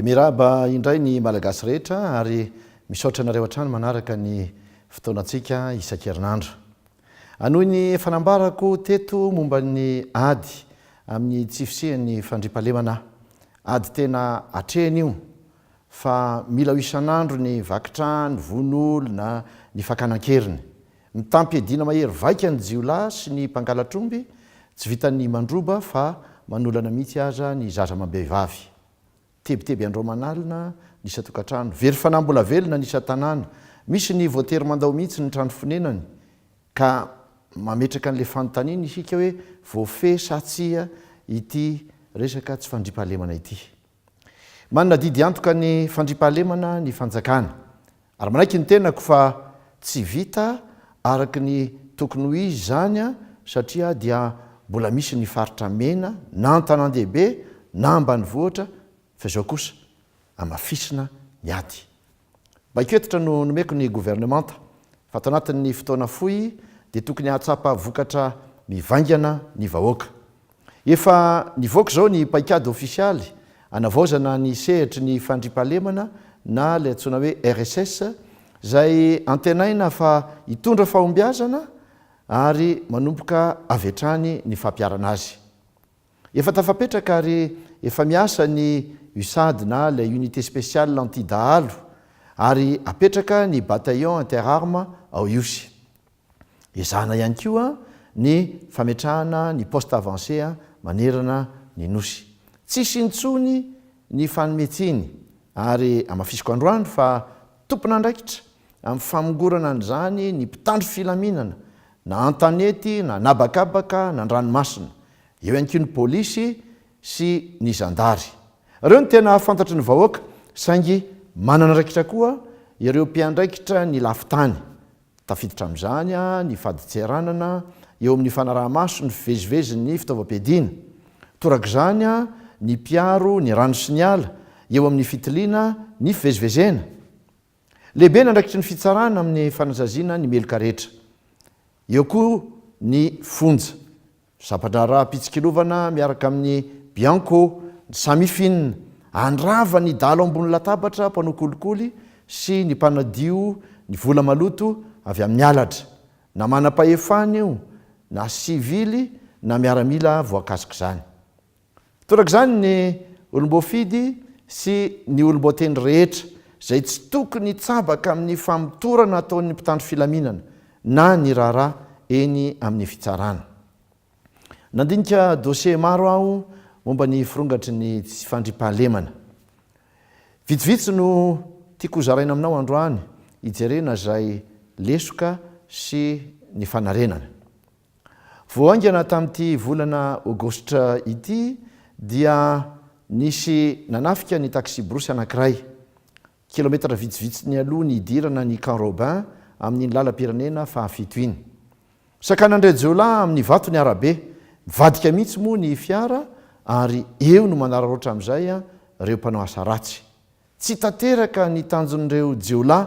Dia miarahaba indray ny Malagasy rehetra ary misaotra anareo hatrany manaraka ny fotoanantsika isan-kerinandro. Hanohy ny efa nambarako teto momba ny ady amin'ny tsy fisian'ny fandriampahalemana aho. Ady tena atrehina io fa mila ho isan'andro ny vaky trano, vono olona, ny fakana an-keriny. Mitam-piadiana mahery vaika ny jiolahy sy ny mpangalatr'omby, tsy vitan'ny mandroba fa manolana mihitsy aza ny zaza amam-behivavy. Tebiteby andro aman'alina ny isan-tokantrano, very fanahy mbola velona ny isan-tanàna, misy ny voatery mandao mihitsy ny trano fonenany, ka mametraka an'ilay fanontaniana isika hoe voafehy sa tsia ity resaka tsy fandriampahalemana ity. Manana adidy hiantoka ny fandriampahalemana ny fanjakana. Ary manaiky ny tenako fa tsy vita araka ny tokony ho izy izany satria dia mbola misy ny faritra mena na an-tanàn-dehibe na ambanivohitra fa izao kosa hamafisina ny ady. Baiko hentitra no nomeko ny governemanta fa ato anatin'ny fotoana fohy dia tokony hahatsapa vokatra mivaingana ny vahoaka. Efa nivoaka izao ny paikady ofisialy hanavaozana ny sehatry ny fandriampahalemana na ilay antsoina hoe RSS izay antenaina fa hitondra fahombiazana ary manomboka avy hatrany ny fampiharana azy. Efa tafapetraka ary efa miasa ny USAD na ilay Unité Spéciale Anti-Dahalo ary apetraka ny Bataillon Interarmes ao Ihosy. Ezahana ihany koa ny fametrahana ny poste avancé manerana ny Nosy. Tsy hisy intsony ny fanome tsiny ary hamafisiko androany fa tompon'andraikitra amin'ny famongorana an'izany ny mpitandro filaminana na an-tanety na an'habakabaka na an-dranomasina. Eo ihany koa ny polisy sy ny zandary. Ireo no tena fantatry ny vahoaka saingy manana andraikitra koa ireo mpiandraikitra ny lafin-tany. Tafiditra amin'izany ny fadintseranana eo amin'ny fanaraha-maso ny fivezivezin'ny fitaovam-piadiana. Torak'izany ny mpiaro ny rano sy ny ala eo amin'ny fitiliana ny fivezivezena. Lehibe ny andraikitry ny fitsarana amin'ny fanasaziana ny meloka rehetra. Eo koa ny fonja. Sampan-draharaham-pitsikilovana miaraka amin'ny Bianco, ny Samifin, handrava ny dahalo ambony latabatra mpanao kolikoly sy ny mpanadio ny vola maloto avy amin'ny halatra. Na manam-pahefana io, na sivily na miaramila voakasik'izany. Torak'izany ny olom-boafidy sy ny olom-boatendry rehetra izay tsy tokony hitsabaka amin'ny famotorana ataon'ny mpitandro filaminana na ny raharaha eny amin'ny fitsarana. Nandinika dossier maro aho momba ny firongatry ny tsy fandriampahalemana. Vitsivitsy no tiako hozaraina aminao androany hijerena izay lesoka sy ny fanarenana. Vao haingana tamin'ity volana Aogositra ity dia nisy nanafika ny taksiborosy anankiray, kilometatra vitsivitsy nialoha ny hidirana ny Camp Robin amin'iny lalam-pirenena fahafito iny. Sakanan'ireo jiolahy amin'ny vato ny arabe, mivadika mihitsy moa ny fiara ary eo no manararaotra amin'izay ireo mpanao asa ratsy. Tsy tanteraka ny tanjon'ireo jiolahy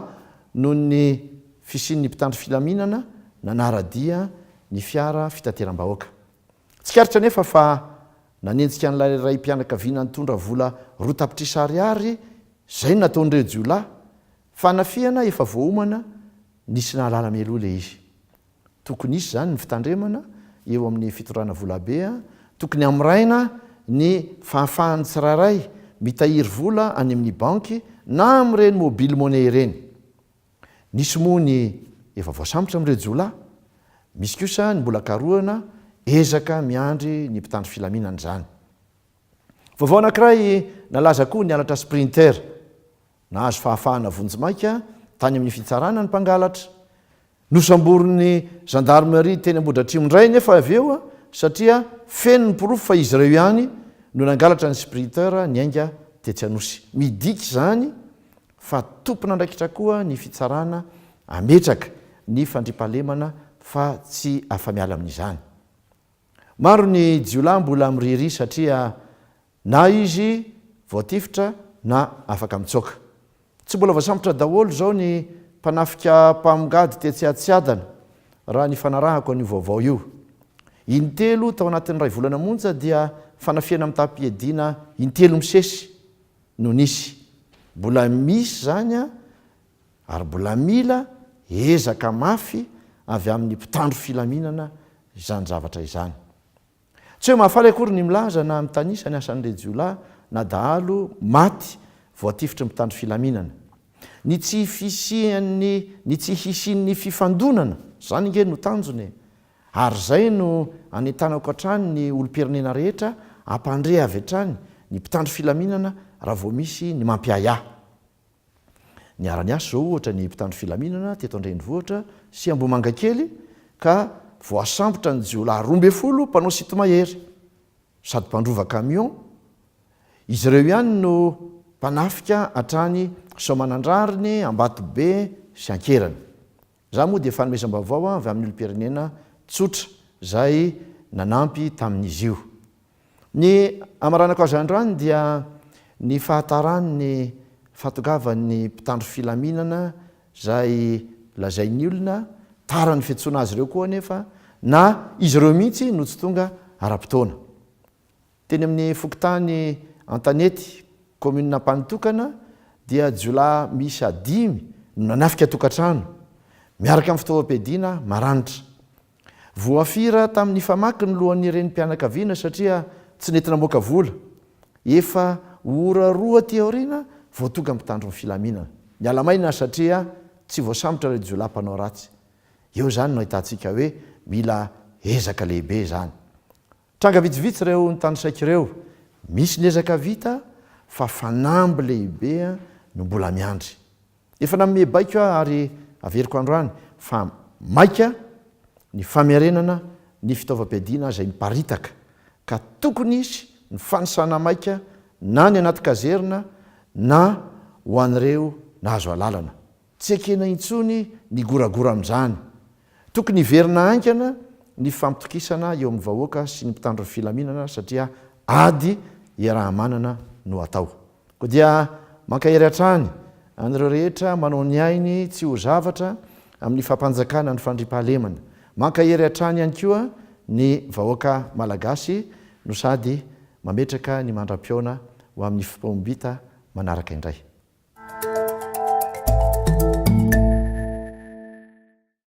noho ny fisian'ny mpitandro filaminana nanara-dia ny fiara fitateram-bahoaka. Tsikaritra anefa fa nanenjika an'ilay raim-pianakaviana nitondra vola roa tapitrisa ariary izay no nataon'ireo jiolahy. Fanafihana efa voaomana nisy nahalala mialoha ilay izy. Tokony hisy izany ny fitandremana eo amin'ny fitondrana volabe, tokony hamoraina ny fahafahan'ny tsirairay mitahiry vola any amin'ny banky na amin'ireny mobile money ireny. Nisy moa ny efa voasambotra amin'ireo jiolahy, misy kosa ny mbola karohina, ezaka miandry ny mpitandro filaminana izany. Vaovao anankiray nalaza koa ny halatra sprinter. Nahazo fahafahana vonjimaika tany amin'ny fitsarana ny mpangalatra. Nosamborin'ny zandarimaria teny Ambohidratrimo indray anefa avy eo satria feno ny porofo fa izy ireo ihany no nangalatra ny sprinter niainga tetsy Anosy. Midika izany fa tompon'andraikitra koa ny fitsarana hametraka ny fandriampahalemana fa tsy afa-miala amin'izany. Maro ny jiolahy mbola miriaria satria Na izy voatifitra na afaka mitsoaka. Tsy mbola voasambotra daholo izao ny mpanafika mpamongady tetsy Atsiadana, raha ny fanarahako an'io vaovao io. Intelo tao anatin'ny iray volana monja dia fanafihana mitam-piadiana intelo misesy. no nisy. Mbola misy izany ary mbola mila ezaka mafy avy amin'ny mpitandro filaminana izany zavatra izany. Tsy hoe mahafaly akory ny milaza na mitanisa ny asan'ireo jiolahy na dahalo maty voatifitry ny mpitandro filaminana. Ny tsy fisian'ny ny tsy hisian'ny fifandonana, izany ange no tanjona e! Ary izay no anentanako hatrany ny olom-pirenena rehetra hampandre avy hatrany ny mpitandro filaminana raha vao misy ny mampiahiahy. Niara-niasa izao ohatra ny mpitandro filaminana teto an-drenivohitra sy Ambohimangakely ka voasambotra ny jiolahy 12 mpanao sinto-mahery sady mpandrova camion. Izy ireo ihany no mpanafika hatrany Soamanandrariny, Ambatobe sy Ankerana. Izany moa dia fanomezam-baovao avy amin'ny olom-pirenena tsotra izay nanampy tamin'izy io. Ny hamaranako azy androany dia ny fahataran'ny fahatongavan'ny mpitandro filaminana izay lazain'ny olona, tara ny fiantsoana azy ireo koa anefa na izy ireo mihitsy no tsy tonga ara-potoana. Teny amin'ny fokontany Antanety, kaominina Ampanitokana, dia jiolahy miisa dimy no nanafika tokantrano, miaraka amin'ny fitaovam-piadiana maranitra. Voafira tamin'ny famaky ny lohan'ny renim-pianakaviana satria tsy nety namoaka vola. Efa ho ora roa aty aoriana vao tonga ny mpitandro ny filaminana. Niala maina satria tsy voasambotra ireo jiolahy mpanao ratsy. Eo izany no ahitantsika hoe mila ezaka lehibe izany. Tranga vitsivitsy ireo notanisaiko ireo. Misy ny ezaka vita fa fanamby lehibe no mbola miandry. Efa nanome baiko aho ary averiko androany fa maika ny famerenana ny fitaovam-piadiana izay miparitaka ka tokony hisy ny fanisana maika na ny anaty kazerina na ho an'ireo nahazo alalana. Tsy ekena intsony ny goragora amin'izany. Tokony hiverina haingana ny fifampitokisana eo amin'ny vahoaka sy ny mpitandro ny filaminana satria ady iaraha-manana no atao. Koa dia mankahery hatrany an'ireo rehetra manao ny ainy tsy ho zavatra amin'ny fampanjakana ny fandriampahalemana. Mankahery hatrany ihany koa ny vahoaka malagasy no sady mametraka ny mandra-pihaona ho amin'ny fotoam-bita manaraka indray.